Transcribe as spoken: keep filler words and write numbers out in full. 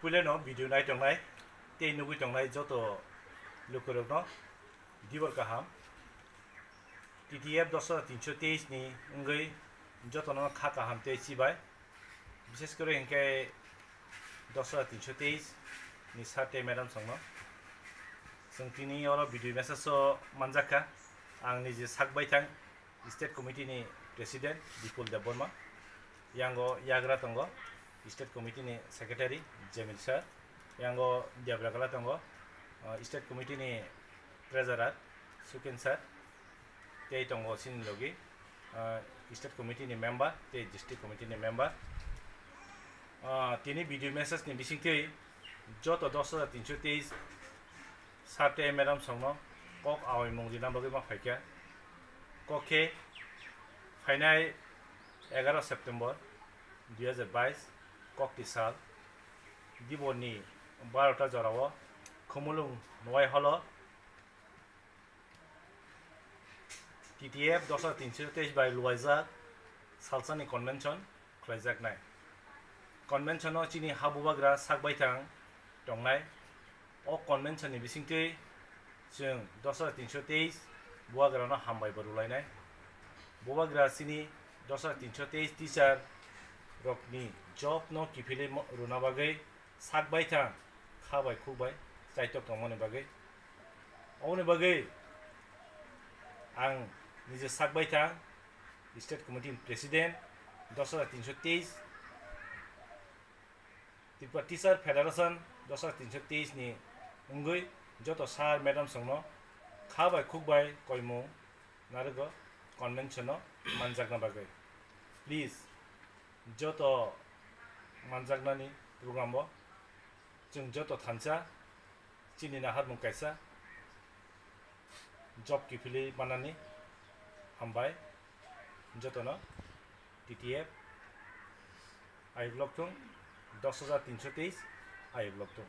Puilano video nai tongnai tei nugwi tongnai joto lukurokno dibor kaham. T T F dos hajar tinsho teis ni wngwi jotono kha kaham tei chibai. Bishes kore hinkhe dos hajar tinsho teis ni sir tei madam songno. Chwng tini oro video message o manjakha. Ang niji sak baithang State Committee ni President Bipul Debbarma. Yango yagra tongo State Committee ni Secretary Jamil sir. Yango Debra Gala tongo, uh, State Committee ni Treasurer Sukin sir. Tei tongo chini logi, uh, State Committee ni member tei District Committee ni member. Uh, tini video message ni bisingtwi joto dos hajar tinsho teis sir tei madam songno kok awaimung rina bagwi ma phaikha. Kok khe phainai egaro September dui hajar bais, kokti sal, diborni barota jorao Khumulwng Nuwai Hall o T T F dos hajar tinsho teis bai luaijak salsani convention khlaijaknai. Convention o chini ha bubagra sak baithang tongnai. O convention ni bisingtwi chwng dos hajar tinsho teis bubagrano hambai bo rwlainai. Bubagra chini dos hajar tinsho teis teacher rokni job no kiphilwi mo-, rwna bagwi sak baithang kha bai khuk bai chaitok tongmani bagwi. Oboni bagwi ang nije sak baithang State Committee ni President dos hajar tinsho teis, Tripura Teacher Federation dos hajar tinsho teis ni wngwi joto sir madam songno kha bai khuk bai koimung narwgo convention o manjakna bagwi. Please, joto manjaknani program o chwng joto thansa chini naharmung kaisa job kiphilwi manani hambai jotono T T F ayuk lokthung dos hajar tinsho teis ayuk lokthung.